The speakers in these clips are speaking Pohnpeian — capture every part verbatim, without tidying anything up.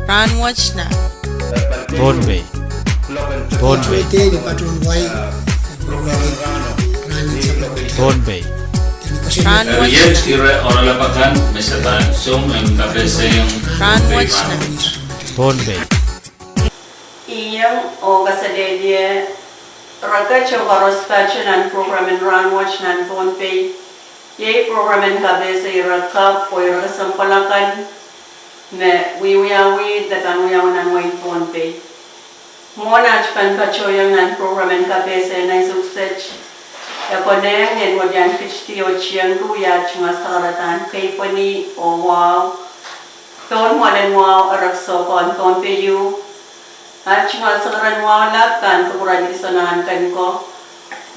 Rahnwet nan Pohnpei. Pohnpei. Pohnpei. Rahnwet nan Pohnpei. Iang oh kasalehlie reket oh koaros pato nan program en Rahnwet nan Pohnpei. Iei program en kapehse ire kak oh ire kesempwal akan me wiewiawi de pahn wiawi nan wehin Pohnpei. Mwohn aht pahn patohiong nan program en kapehse en ansou kiset, e konehng en welian kitidi oh tiengki wia aht tungoal sakaradahn keipweni oh wahu pohn mwoalen wahu erekiso kan Pohnpei ieu. Aht tungoal sakaradahn wahu lap pahn kupwuren Isonahn Kenko,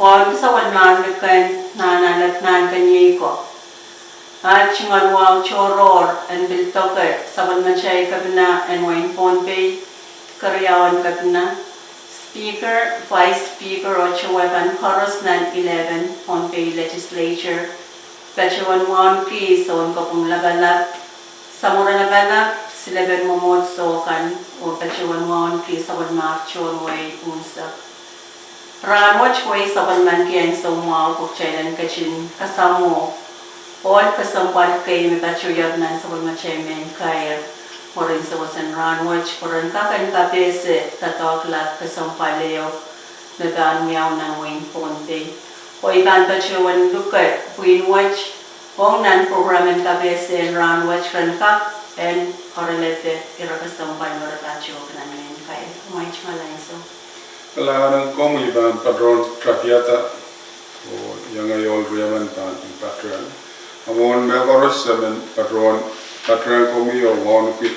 wahu en Sapwellimen Mahnken, Nahnalek Nahnken Iei ko. Aht tungoal wahu tohrohr en pil doke sapwellimatail kepina en wehin Pohnpei, keriaun kepina, Speaker, Vice Speaker oh towe kan koaros nan eleven Pohnpei Legislature, patohwan wauneki Sounkopwung Lapalap, Samworo Lapalap, Silepen Mwomwohdiso kan, oh patohwan wauneki sapwellimatail tohn wehi unsek. Rahnwet wehi sapwellimaniki ansou mwahu pwe kitail en ketin kasamwo ohl kesempwal kei me patohier nan sapwellimatail mehn kair mwurin sewesen rahnwet pwe ren kak en kapehse doadoahk lap kesempwal ehu me pahn wiawi nan wehin Pohnpei. Oh I pahn patohwan luke pwihn wet ong nan program en kapehse en rahnwet ren kak en oaralete ire kesempwal me re patohwan nan mehn kair. Mwaiti ngalainso. Kalahngan en komwi pahn patohwan tapiada, oh iang ohl riemen pahn pil patohwan. A mwohn mehkoaros I men patohwan, patohwan komwi oh wauneki,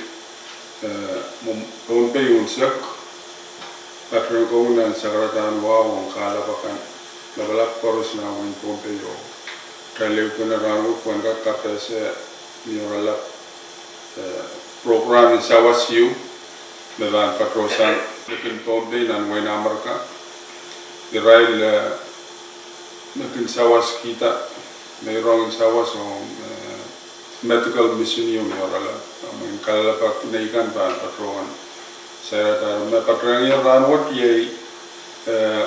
eh, Pohnpei unsek, patohwan komwi nan sakaradahn wahu ong kahlap akan lapalap koaros nan wehin Pohnpei oh kitail ehupene rahnwet pwehn kak kapehse ni oaralap, eh, program en sawas ieu me pahn patohsang likin Pohnpei nan wehin Amerika. Irail, eh, me kin sawaskihda, me rong en sawas ong, eh, medical mission ieu ni oaralap. A mwein kalelapak nei kan pahn patohwan sairadahr. Me patohwan rahnwet iei, eh,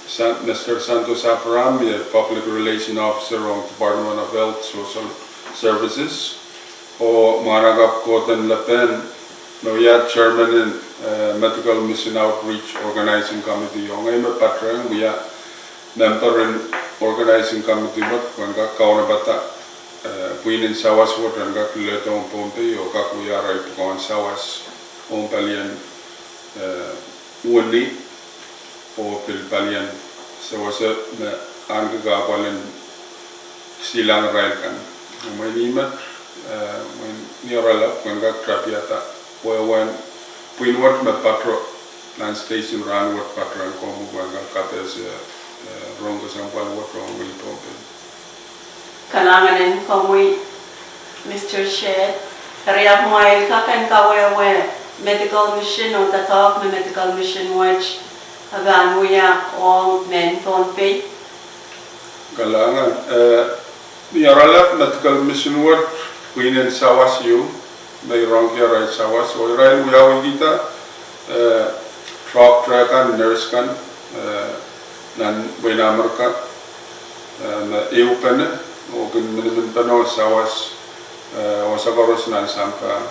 San-, Mister Santos Abraham, iei Public Relation Officer ong Department of Health Social Services, oh mwahnakapw Gordon Lapen, me wia Chairman en, eh, Medical Mission Outreach Organizing Committee. Oh ngehi me patohwan wia member en organizing committee wet pwehn kak kaunopada, eh, pwihn en sawas wet en kak leledohng Pohnpei oh kak wia arail pwukoahn sawas ong palien, eh, wini oh pil palien sewese me ahneki kahpwal en silang irail kan. Mwein I men, eh, mwein ni oaralap pwehn kak tapiada wehwehn pwihn wet me pato nan station rahnwet, patohwan komwi pwehn kak kapehse, eh, rong kesempwal wet ong wehi Pohnpei. Kalahngan en komwi, Mister Chair. Eri ahpw kumwail kak en kawehwe medical mission oh doadoahk me medical mission wet e pahn wia ong mehn Pohnpei. Kalahngan, eh, ni oaralap medical mission wet pwihn en sawas ieu me rongki arail sawas oh irail wiawihkihda, eh, doctor kan, nurse kan, eh, nan wehin Amerika, eh, me ehupene oh kin miniminpene sawas, eh, wasa koaros nan sampah.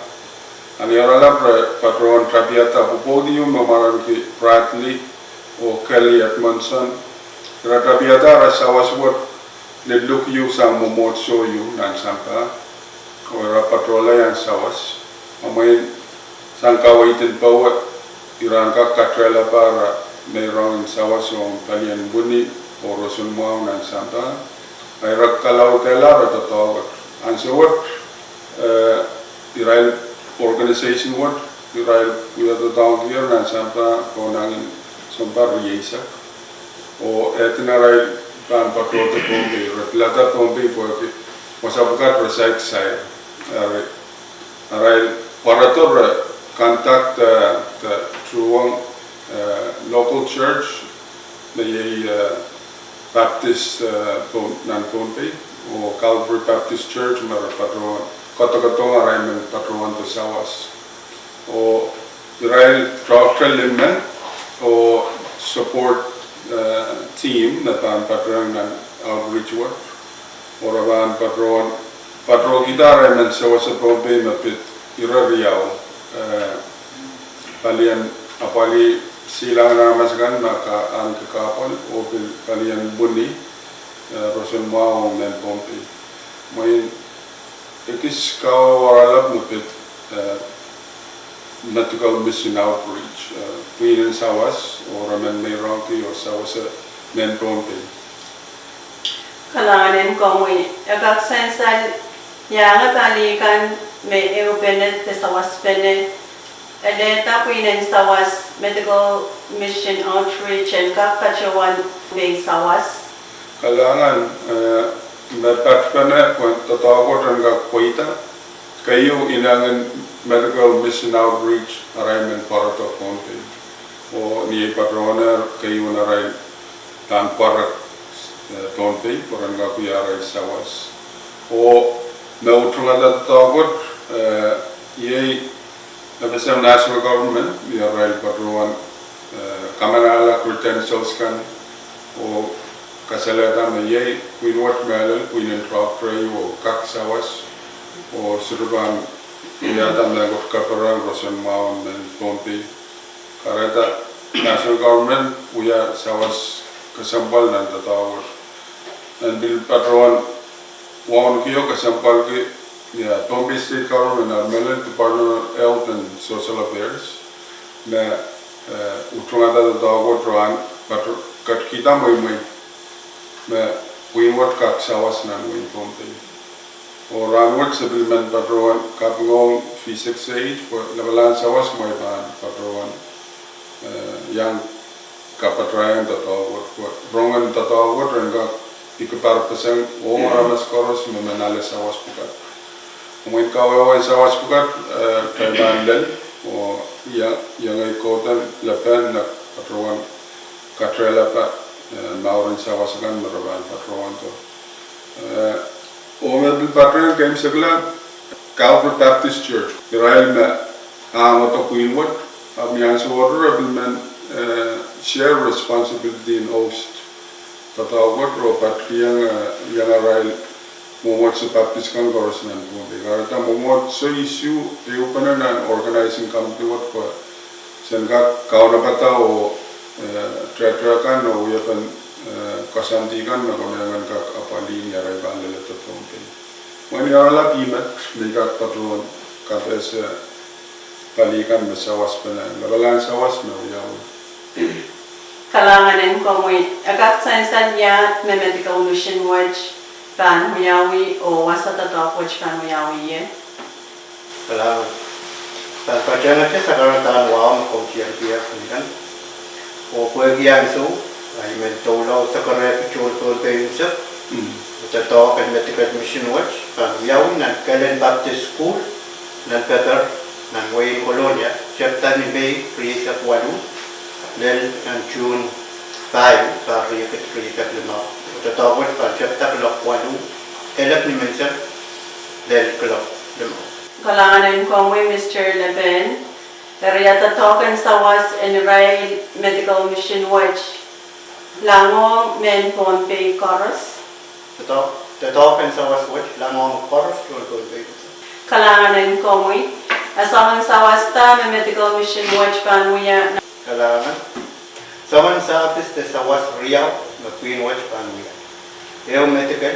A ni oaralap re patohwan tapiada pwopwoud ieu me mwaren ki Bradley oh Kelly Edmondson. Re tapiada re sawas wet leluk ieu sang mwomwohdiso ieu nan sampah. Oh ira patohla iang sawas. A mwein sang kaweid en powe, ira en kak katehlapa ara meirong en sawas ong palien wini oh roson mwahu nan sampah. A ira kalaudehla ara doadoahk wet. Ansou wet, eh, irail organization wet, irail wia doadoahngkier nan sampah konehng en sounpar rieisek. Oh ehdin arail pahn patohdo Pohnpei, re pilada Pohnpei pwehki wasa pwukat re saik sair. Eri, arail pwarodo re contact, eh, de tuhwong, eh, local church, me iei, eh, Baptist, eh, Pohn-, nan Pohnpei, oh Calvary Baptist Church, me re patohwan, kodokodohng arail men patohwando sawas. Oh irail toahkte limen oh support, eh, team me pahn patehng nan outreach wet. Oh re pahn patohwan, patohkihda arail men sewese Pohnpei me pid ire riau, eh, palien apwalih silangin aramas akan me ka ahneki kahpwal oh pil palien pwini, eh, roson mwahu ong mehn Pohnpei. Mwein ekis kawehwe oaralap me pid, eh, medical mission outreach, eh, pwihn en sawas oh re men meirongki oh sawasa mehn Pohnpei. Kalahngan en komwi. E kak sansal iang palih kan me ehupene de sawaspene, elehda pwihn en sawas medical mission outreach en kak patohwan pei sawas. Kalahngan, eh, me patpene pwe doadoahk wet en kak pweida. Keieu inengen medical mission outreach arail men pwarodo Pohnpei. Oh ni ei patohwaner keieun arail pahn pwarek, eh, Pohnpei pwe ren kak wia arail sawas. Oh me utung ada doadoahk wet, eh, iei FSM national government, ni arail patohwan, eh, kamanahla credentials kan oh kasalehda me iei pwihn wet mehlel pwihn en toahkte oh kak sawas oh sohte pahn wiahda mehkot kaperen roson mwahu ong mehn Pohnpei. Kahrehda national government wia sawas kesempwal nan doadoahk wet. En pil patohwan wauneki oh kesempwalki, ia, Pohnpei State Government, ah, mehlel Department of Health and Social Affairs, me, eh, utungada doadoahk wet oh ahn pato-, ketkihda mweimwei me pwihn wet kak sawas nan wehin Pohnpei. Oh rahnwet se pil men patohwan kapingohng V six H pwe lapalahn sawas me pahn patohwan, eh, iang kapatahieng doadoahk wet pwe rongen doadoahk wet en kak ikiparpeseng oh aramas koaros me men ale sawas pwukat. Mwein kawehwehn sawas pwukat, eh, kitail pahn lel oh ia, iengei kohdo lepin nan patohwan katehlapa, eh, mauren sawas akan me re pahn patohwando. Eh, oh me pil patehng keimwseklahn Calvary Baptist Church, irail me ahngdo pwihn wet, ahpw ni ansou wet re pil men, eh, share responsibility in host doadoahk wet oh patkihong, eh, iang arail mwomwohdiso Baptist kan koaros nan Pohnpei. Kahrehda mwomwohdiso issue ehupene nan organizing committee wet pwe sen kak kaunopada oh, eh, tehte kan oh wiepen, eh, koasoandi kan me konehng en kak apwalih ni arail pahn leledo Pohnpei. Mwein oaralap ihmet me I kak patohwan kapehse palih kan me sawaspene, lapalahn sawas me wiawi. Kalahngan en komwi. E kak sansal iet me medical mission wet pahn wiawi oh wasa doadoahk wet pahn wiawi ie? Kalahngan. Pahn patehngete sakaradahn wahu me komw tiahk tiahk ni kan. Oh pwehki ansou, ah, I men doula oh sakarehki tohn Pohnpei unsek. Doadoahk en medical mission wet pahn wiawi nan Kellen Baptist School nan Pepper, nan wehin Kolonia, tepda ni Mei rieisek waluh, lel nan June pahieu, pahr riekid rieisek limau. Doadoahk wet pahn tepda kuloak waluh elep nimenseng, lel kuloak limau. Kalahngan en komwi, Mister Lepin. Eri ia doadoahk en sawas en irail medical mission wet langohng mehn Pohnpei koaros? Doadoahk, doadoahk en sawas wet langohng koaros tohn Pohnpei. Kalahngan en komwi. A soangen sawas da me medical mission wet pahn wia? Kalahngan. Soangen sahpis de sawas riau me pwihn wet pahn wia. Ehu medical,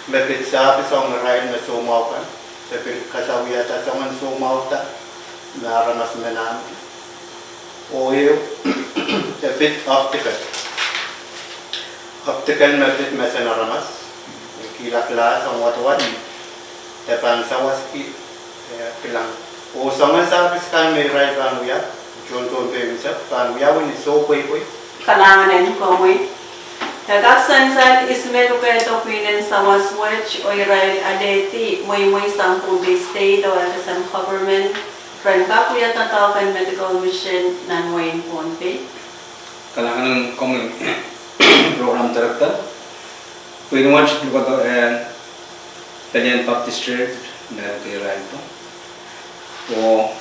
me pid sahpis ong irail me soumwahu kan, de pil kasawiada soangen soumwahuda me aramas men ahneki. Oh ehu, de pid optical. Optical me pid mesen aramas, kihla class ong wadawad, de pahn sawaski, eh, kilang. Oh soangen sahpis kan me irail pahn wia tohn Pohnpei unsek pahn wiawi ni soh pweipwei. Kalahngan en komwi. E kak sansal ihs me lukehdo pwihn en sawas wet oh irail alehdi mweimwei sang Pohnpei State oh FSM government ren kak wia doadoahk en medical mission nan wehin Pohnpei? Kalahngan en komwi, Program Director. Pwihn wet lukehdo, eh, Pelien Baptist Church, me lukehiraildo. Oh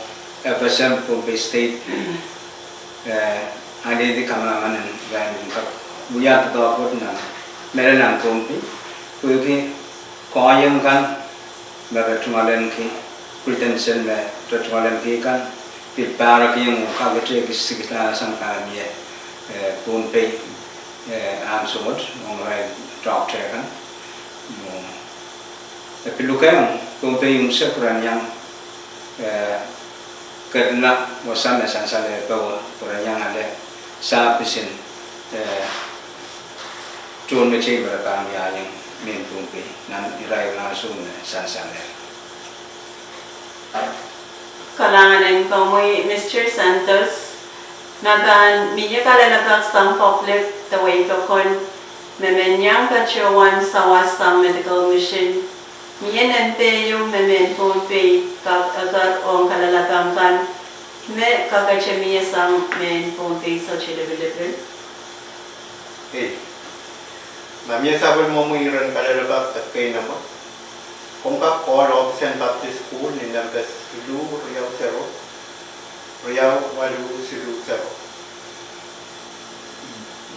F S M Pohnpei State, eh, alehdi kamanaman en irail en kak wia doadoahk wet nan, mehlel nan Pohnpei, pwehki koahiek kan me re tungoalenki, credential me re tungoalenki kan, pil pahrekiong oh kakete kis sikisla sang pahn mie, eh, Pohnpei, eh, ahnsou wet, ong irail doctor kan. Mwo. E pil lukehiong Pohnpei unsek pwe ren iang, eh, kedla wasa me sansalehr powe, pwe ren iang ale service en, eh, tohnmetei me re pahn wiahiong mehn Pohnpei nan irair ahnsou me sansalehr. Kalahngan en komwi, Mister Santos. Ma pahn mie kalelapak sang public de wehi pokon, me men iang patohwan sawas sang medical mission, mie nempe ieu me mehn Pohnpei kak eker ong kalelapak kan, me kakete mie sang mehn Pohnpei sohte lipilipil? Ei, ma mie sapwellimomwi iren kalelapak ekei nempe, komw kak call ohpis en Baptist School ni nempe siluh riau sero, riau waluh siluh sero.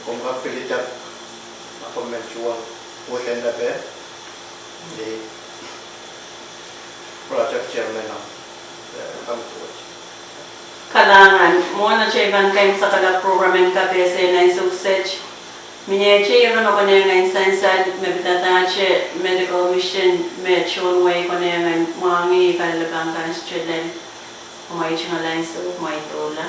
Komw kak pil idek, ma komw men tuhwong kohlen lepe, ni project chairman ong, eh, committee. Kalahngan, mwohn atail pahn keimwseklahng program en kapehse en ansou kiset, mie ire me konehng en sansal me pidadahte medical mission me tohn wehi konehng en mwahngih kalelapak kan sohte lel. Mwein tungoal ansou, mwein doula.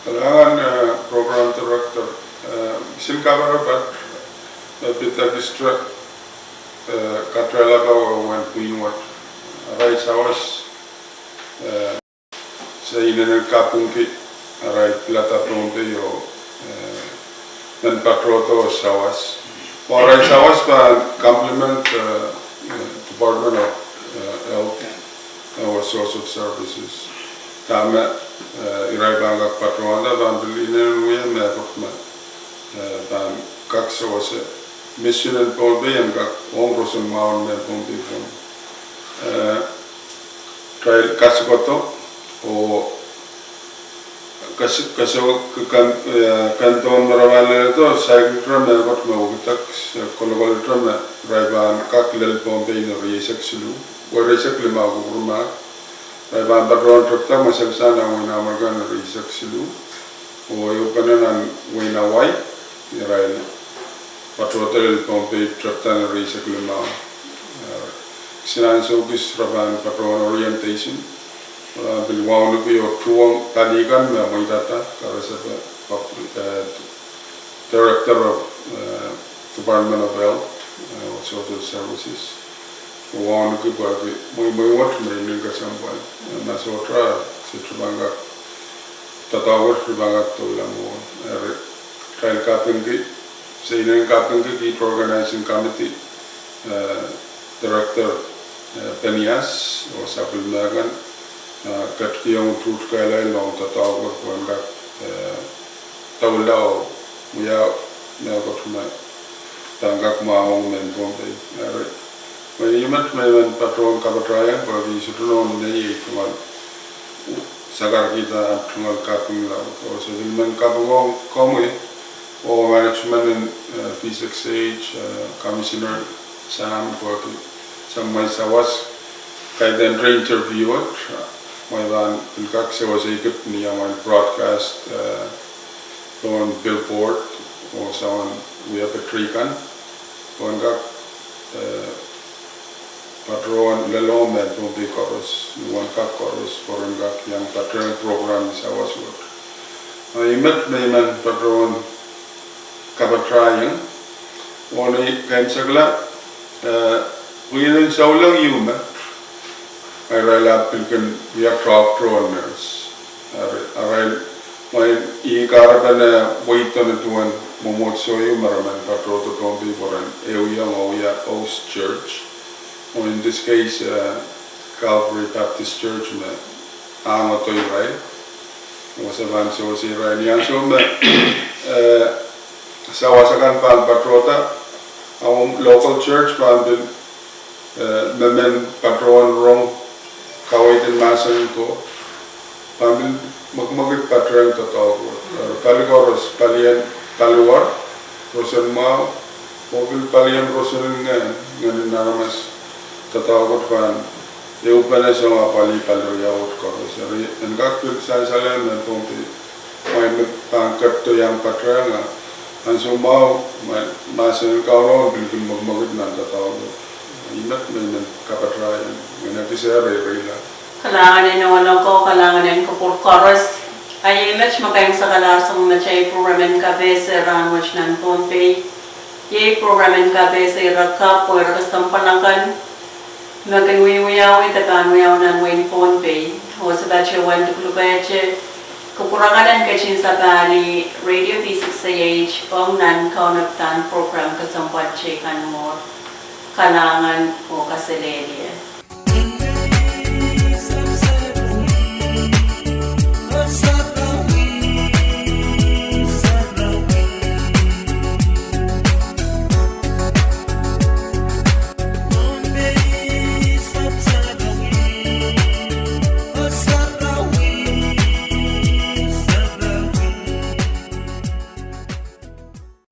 Kalahngan, eh, program director, eh, sin kaparapat, eh, pidada district, eh, katrehla pahn wen pwihn wet. Arail sawas, eh, se inenen kapingki arail pilada Pohnpei oh, eh, men patohdo sawas. Pwe arail sawas pahn complement, eh, eh, Department of, eh, Health, eh, oh Social Services. Dahme, eh, irail pahn kak patohwanda pahn pil inenen wia mehkot me, eh, pahn kak sewese mission en Pohnpei en kak ong roson mwahu en mehn Pohnpei pwon. Eh, Irail kasikodo oh kas-, kaso-, kan, eh, kandohn me re pahn leledo, saikinte mehkot me wekidek, eh, kolokol ite me irail pahn kak lel Pohnpei ni rieisek siluh, oh rieisek limau kupwurmahk. Irail pahn patohwan tepda mweselsa nan wehin Amerika ni rieisek siluh. Oh ehupene nan wehin Hawaii, irail patohdo lel Pohnpei tepda ni rieisek limau. Eh, kisin ansou kis re pahn patohwan orientation. Re pahn pil wauneki oh tuhwong pali kan me mweidada, karasepe, eh, Director of, eh, Department of Health, eh, oh Social Services. Wauneki pwehki mweimwei wet me inenen kesempwal. Eh, ma sohte, se pahn kak, doadoahk wet pahn kak doula mwo. Eri, irail kapingki, se inenen kapingki kiht organizing committee, eh, Director, eh, Penias, oh sapwellime kan, eh, ketikihong utuht kehlail ong doadoahk wet pwehn kak, eh, doula oh wia mehkot me pahn kak mwahuong mehn Pohnpei. Eri, mwein I met me I men patohwan kapatahieng pwehki I sohte nohn neiei tungoal sakarkihda ahpw tungoal kaping laud. Oh se pil men kaping ong komwi oh management en, eh, V six H, eh, Commissioner Sam pwehki samwei sawas, kaidehn re interview wet, eh, mwein pahn pil kak sewese kit ni amwail broadcast, eh, pohn billboard oh soangen wia patohwan kan, pwehn kak, eh, patohwan lelohng mehn Pohnpei koaros, ni wen kak koaros, pwe ren kak iang patohwan program sawas wet. Ah, I met me I men patohwan kapatahieng, oh ni keimwseklahng, eh, pwihn en souleng ieu met, irail ahpw pil kin wia doctor oh nurse. Eri, irail, mwein I kahrepen, eh, weidon duwen mwomwohdiso ieu me re men patohdo Pohnpei pwe ren ehuiong oh wia host church. Oh in this case, eh, Calvary Baptist Church me ahngado irail. Oh se pahn sewese irail ni ansou me, eh, sawas akan pahn patohda, ah local church pahn pil, eh, mehmen patohwan rong kaweid en mahsen ko. Pahn pil mwekimwekid patohwan doadoahk wet. Eri pali koaros, palien paliwar, roson mwahu, oh pil palien roson en ngehn, ngehn en aramas, doadoahk wet pahn ehupene sang apwalih pali riau wet koaros. Eri en kak pil sansal mehn Pohnpei, mwein me pahn ketido iang patohwan, ansou mwahu, ma, mahsen en Kauno pil kin mwekimwekid nan doadoahk wet. Ih met me I men kapatahieng, me I kak ese reirei la. Kalahngan en ohloko, kalahngan en kupwur koaros. A iei met me kaimwisekalahr sang met ei program en kapehse rahnwet nan Pohnpei. Iei program en kapehse ire kapw oh ire kesempwal akan me kin wiewiawi de pahn wiawi nan wehin Pohnpei. Oh se patohwan luklukehte kupwur akan en ketin sapahl radio V six A H ong nan kaunopadahn program kesempwal teikan mwuhr. Kalahngan oh kaselehlie.